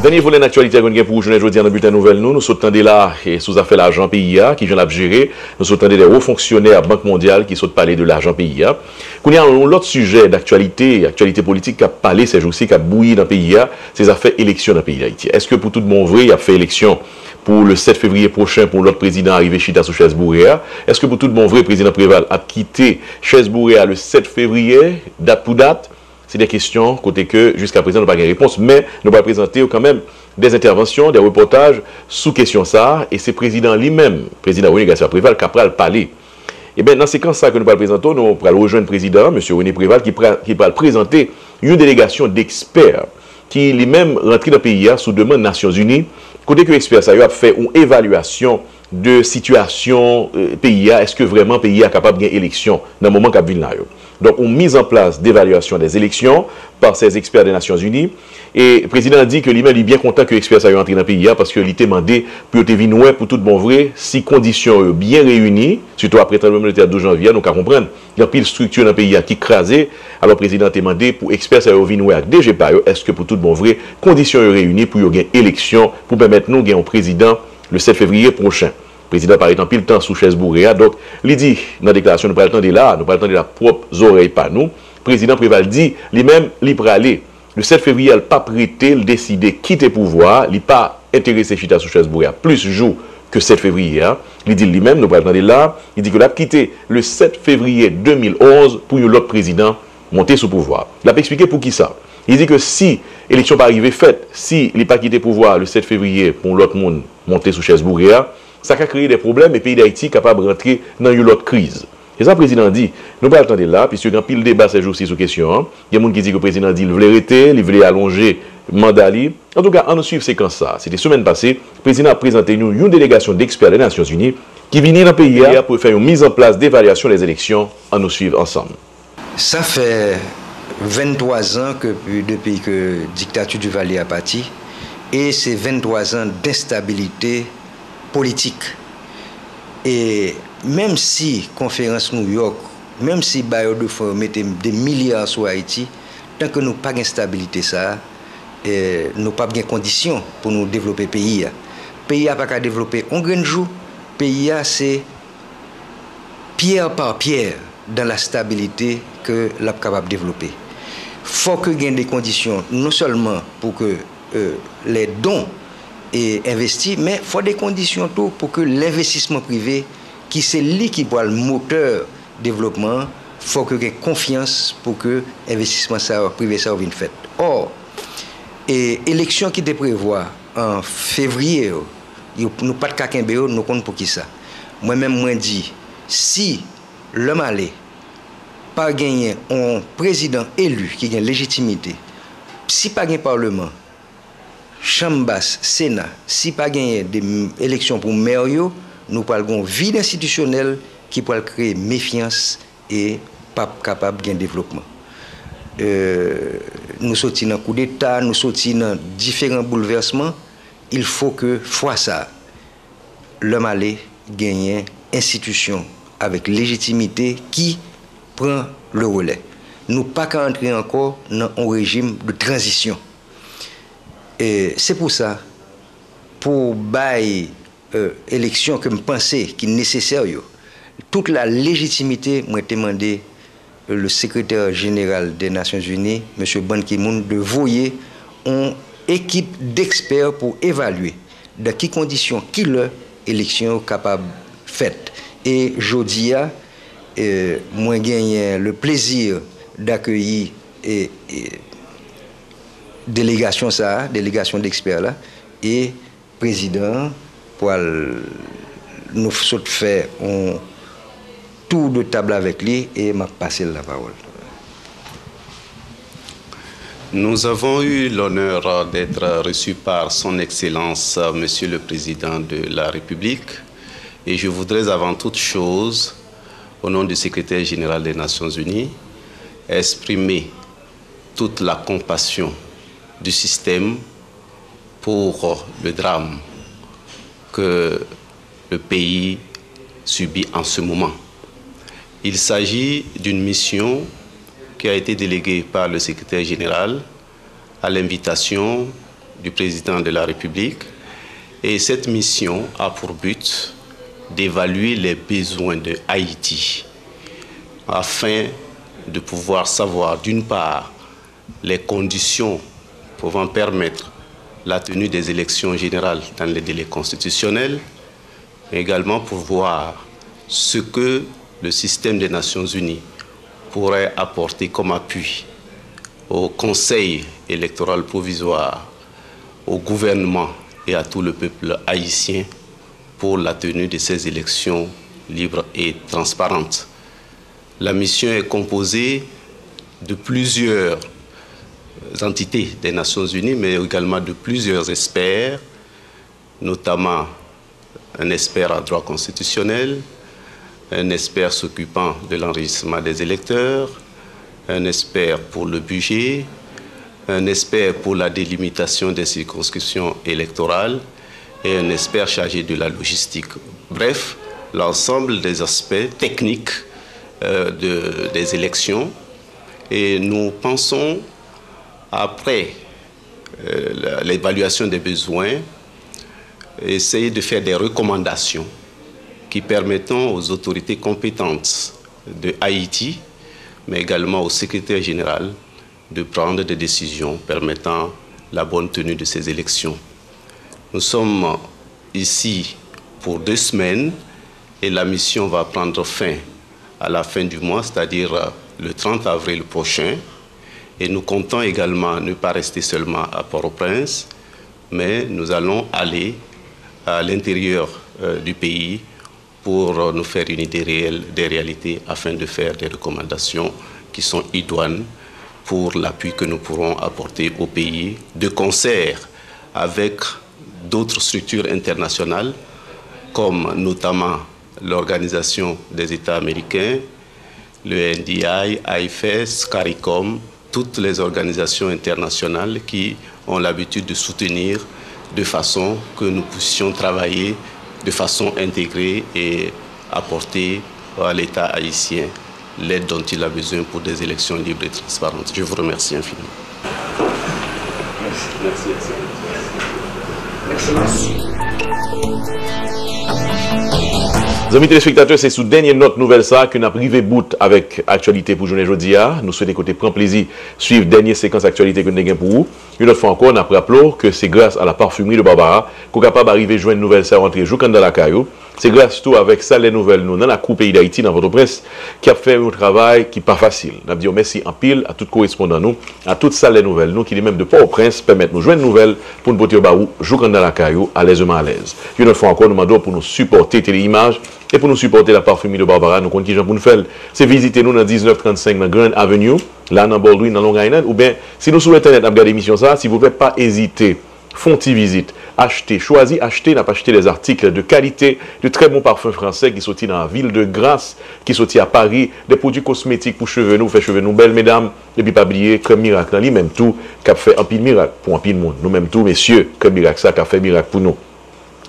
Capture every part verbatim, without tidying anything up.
Dènye volè nan aktyalite a nou gen pou ou jounen jodi a nan bilten nouvèl nou. Nou sot tande la, e, sou zafè lajan peyi a, kijan l ap jere. Nou sot tande de wo fonksyonè Bank Mondyal ki sot pale de lajan peyi a. Kounye a, yon lòt sijè daktyalite, aktyalite politik k ap pale sèjousi, k ap bouyi nan peyi a, se zafè eleksyon nan peyi Dayiti. Èske pou tout bon vre, y ap fè eleksyon pou le sèt fevriye pwochen pou yon lòt prezidan arive chita sou chèz boure a? Èske pou tout bon vre, prezidan Preval ap kite chèz boure a le sèt fevriye, dat pou dat? Se de kesyon kote ke jiska prezan nou pa gen repons, men nou pral prezante yo kanmenm de entèvansyon, de repòtaj sou kesyon sa a, e se prezidan li menm, prezidan René Garcia Préval, k ap pral pale. Ebyen, nan sekans sa ke nou pral prezante w, nou pral rejwenn prezidan an, mesye René Préval, ki pral, ki pral prezante yon delegasyon dekspè ki li menm rantre nan peyi a sou demann Nasyonzini, kote ke ekspè sa yo ap fè yon evalyasyon de sitiyasyon, eh, peyi a, èske vrèman peyi a kapab gen eleksyon nan moman k ap vin la yo. Donk, yon mizanplas devalyasyon dèz eleksyon pa sèz ekspè de Nasyonzini. E prezidan an di ke li menm, li byen kontan ke ekspè sa yo antre nan peyi a, paske li te mande pou yo te vin wè pou tout bon vre si kondisyon yo byen reyini, sitou apre tranblemann de tè douz janvye a, nou ka konprann gen anpil estrikti nan peyi a ki kraze. Alò, prezidan an te mande pou ekspè sa yo vin wè ak de je pa yo, èske pou tout bon vre, kondisyon yo reyini pou yo gen eleksyon, pou pèmèt nou gen yon prezidan le sèt fevriye pwochen. Prezidan pa ret anpil tan sou chèz boure a, donk, li di, nan deklarasyon nou pral tande la, nou pral tande l ak pwòp zòrèy pa nou, prezidan Preval di, li menm, li prale. Le sèt fevriye a, l p ap rete, l deside kite pouvwa a, li pa enterese chita sou chèz boure a plis jou ke sèt fevriye a. Li di l li menm, nou pral tande l la, li di ke l ap kite le sèt fevriye de mil onz pou yon lòt prezidan monte sou pouvwa a. L ap eksplike poukisa. Li di ke si eleksyon pa rive fèt, si li pa kite pouvwa a le sèt fevriye pou yon lòt moun monte sou chèz boure a, sa ka kreye de pwoblèm e peyi Dayiti kapab rantre nan yon lòt kriz. Se sa prezidan an di. Nou pral tande l la, piske gen anpil deba sèjousi sou kesyon an. Gen moun ki di ke prezidan an di l vle rete, li vle alonje manda li. Antouka, ann nou swiv sekans sa a. Se te semèn pase, prezidan ap prezante nou yon delegasyon dekspè de Nasyonzini ki vini nan peyi a pou fè yon mizanplas devalyasyon dèz eleksyon. Ann nou swiv ansanm. Sa fè venntwa zan ke, depi ke diktati Duvalier a pati, e se venntwa zan denstabilite politik. E menm si konferans New York, menm si bailleurs de fonds yo mete de milya sou Ayiti, tan ke nou pa gen stabilite sa a, e, nou p ap gen kondisyon pou nou devlope peyi a. Peyi a pa ka devlope yon grenn jou. Peyi a se pierre par pierre dans la stabilité ke l ap kapab devlope. Fòk gen de kondisyon non sèlman pou ke, euh, les dons e envesti, men fò de kondisyon tou pou ke lenvestisman prive, ki se li ki pral motè devlopman an, fòk yo gen konfyans pou ke envestisman sa yo, prive sa yo vin fèt. Ò, e eleksyon ki te prevwa an fevriye yo, yo, nou pa t ka kenbe yo, nou konn poukisa. Mwen menm, mwen di, si lè m ale, pa genyen yon prezidan eli ki gen lejitimite, si pa gen palman, chanm bas, sena, si pa genyen de m-, eleksyon pou mè yo, nou pral gen yon vid enstitisyonèl ki pral kreye mefyans e p ap kapab gen devlopman. Euh, nou soti nan koudeta, nou soti nan diferan boulvèsman. Il faut que fwa sa a, lè m ale, genyen enstitisyon avèk lejitimite ki pran le relè. Nou pa ka antre ankò nan yon rejim de tranzisyon. E se pou sa, pou bay, euh, eleksyon ke m panse ki nesesè yo, tout la lejitimite, mwen te mande le secrétaire général des Nations Unies, mesye Ban Ki-moon, de voye yon ekip dekspè pou evalye nan ki kondisyon, ki lè eleksyon yo kapab fèt. E jodi a, e, mwen genyen le plaisir d'accueillir, e, e, delegasyon sa a, delegasyon dekspè la, e prezidan an pral, nou sot fè yon tour de table avèk li e m ap pase l lapawòl. Nous avons eu l'honneur d'être reçus par Son Excellence, Monsieur le Président de la République, et je voudrais avant toute chose, au nom du secrétaire général des Nations Unies, exprimer toute la compassion du système pour le drame que le pays subit en ce moment. Il s'agit d'une mission qui a été déléguée par le secrétaire général à l'invitation du président de la République et cette mission a pour but d'évaluer les besoins de Haïti afin de pouvoir savoir, d'une part, les conditions pouvant permettre la tenue des élections générales dans les délais constitutionnels, mais également pour voir ce que le système des Nations Unies pourrait apporter comme appui au Conseil électoral provisoire, au gouvernement et à tout le peuple haïtien pour la tenue de ces élections libres et transparentes. La mission est composée de plusieurs entités des Nations Unies, mais également de plusieurs experts, notamment un expert en droit constitutionnel, un expert s'occupant de l'enregistrement des électeurs, un expert pour le budget, un expert pour la délimitation des circonscriptions électorales et un expert chargé de la logistique. Bref, l'ensemble des aspects techniques euh, de- des élections. Et nous pensons, après euh, l'évaluation des besoins, essayer de faire des recommandations qui permettront aux autorités compétentes de Haïti, mais également au secrétaire général, de prendre des décisions permettant la bonne tenue de ces élections. Nous sommes ici pour deux semaines et la mission va prendre fin à la fin du mois, c'est-à-dire euh, le trente avril prochain. Et nous comptons également ne pas rester seulement à Port-au-Prince, mais nous allons aller à l'intérieur euh, du pays pour euh, nous faire une idée réelle des réalités afin de faire des recommandations qui sont idoines pour l'appui que nous pourrons apporter au pays de concert avec d'autres structures internationales, comme notamment l'Organisation des États américains, le N D I, IFES, CARICOM, toutes les organisations internationales qui ont l'habitude de soutenir de façon que nous puissions travailler de façon intégrée et apporter à l'État haïtien l'aide dont il a besoin pour des élections libres et transparentes. Je vous remercie infiniment. Zanmi telespektatè, se sou dènye nòt nouvèl sa a ke n ap rive bout avèk aktyalite pou jounen jodi a. Nou swete ke w te pran plezi swiv dènye sekans aktyalite ke n te gen pou ou. Yon lòt fwa ankò, n ap raple w ke se gras a la Parfumerie de Barbara ke w kapab arive jwenn nouvèl sa yo antre jouk anndan lakay ou. Se gras tou avèk Salè Nouvèl nou nan lakou peyi Dayiti nan Pòtoprens ki ap fè yon travay ki pa fasil. N ap di yo mèsi anpil a tout korespondan nou, a tout Salè Nouvèl nou ki li menm de Pòtoprens pèmèt nou jwenn nouvèl pou n pote yo ba ou jouk anndan lakay ou, alèzeman alèz. Yon lòt fwa ankò, nou mande w pou nou sipòte Tele Imaj e pou nou sipòte la Parfumerie de Barbara, nou konn kijan pou n fè l. Se vizite nou nan diznèf trannsenk nan Grand Avenue, la nan Baldwin, nan Long Island, oubyen si nou sou entènèt n ap gade emisyon sa a, silvouplè pa ezite fè yon ti vizit, achte, chwazi achte, n ap achte des articles de qualité, de très bons parfums français ki soti nan la ville de Grasse, ki soti a Paris, des produits cosmétiques pou cheve nou, pou fè cheve nou bèl, medam, epi pa bliye krèm mirak lan li menm tou, k ap fè anpil mirak pou anpil moun. Nou menm tou, mesye, krèm mirak sa ka fè mirak pou nou.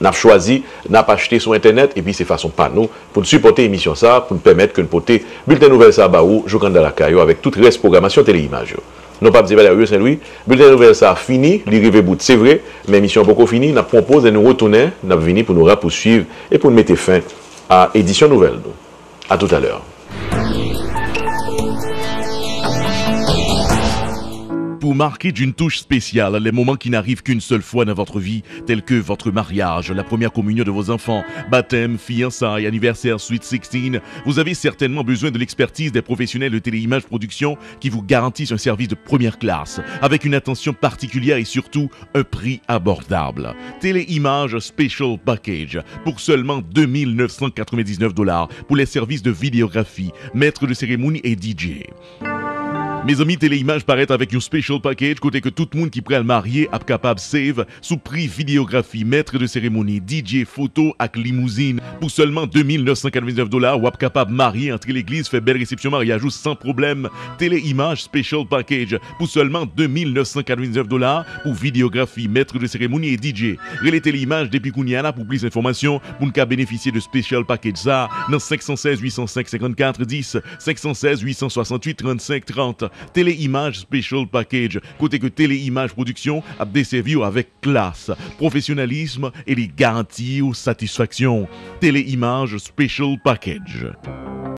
N ap chwazi, n ap achte sou entènèt, epi se fason pa nou pou n sipòte emisyon sa a, pou n pèmèt ke n pote bilten nouvèl sa a ba ou jouk anndan lakay ou avèk tout rès pwogramasyon Tele Imaj yo. Non pa m se Valerio Saint Louis, bilten nouvèl sa a fini, li rive bout se vre, men emisyon an poko fini, n ap pran yon poz lè nou retounen, n ap vini pou nou rapouswiv e pou n mete fen a edisyon nouvèl nou. À tout à l'heure. Pour marquer d'une touche spéciale les moments qui n'arrivent qu'une seule fois dans votre vie, tels que votre mariage, la première communion de vos enfants, baptême, fiançailles, anniversaire, sweet sixteen, vous avez certainement besoin de l'expertise des professionnels de Téléimage Production qui vous garantissent un service de première classe, avec une attention particulière et surtout un prix abordable. Téléimage Special Package pour seulement deux mille neuf cent quatre-vingt-dix-neuf dollars pour les services de vidéographie, maître de cérémonie et D J. Mezanmi, Téléimage parèt avèk yon special package kote ke tout moun ki pral marye ap kapab save sou pri videyografi, mèt de seremoni, D J, foto ak limouzin. Pou sèlman de mil nèf san katrevendiznèf dola, w ap kapab marye, antre legliz, fè bèl resepsyon maryaj ou san pwoblèm. Téléimage Special Package pou sèlman de mil nèf san katrevendiznèf dola pou videyografi, mèt de seremoni e D J. Rele Téléimage depi kounye a la pou plis enfòmasyon pou n ka benefisye de special package sa a nan senk san sèz uit san senk senkannkat dis, senk san sèz uit san swasanntuit trannsenk trant. Teleimaj Special Package, kote ke Teleimaj Production ap desèvi w avèk klas, pwofesyonalis e li garanti w satisfaksyon. Teleimaj Special Package.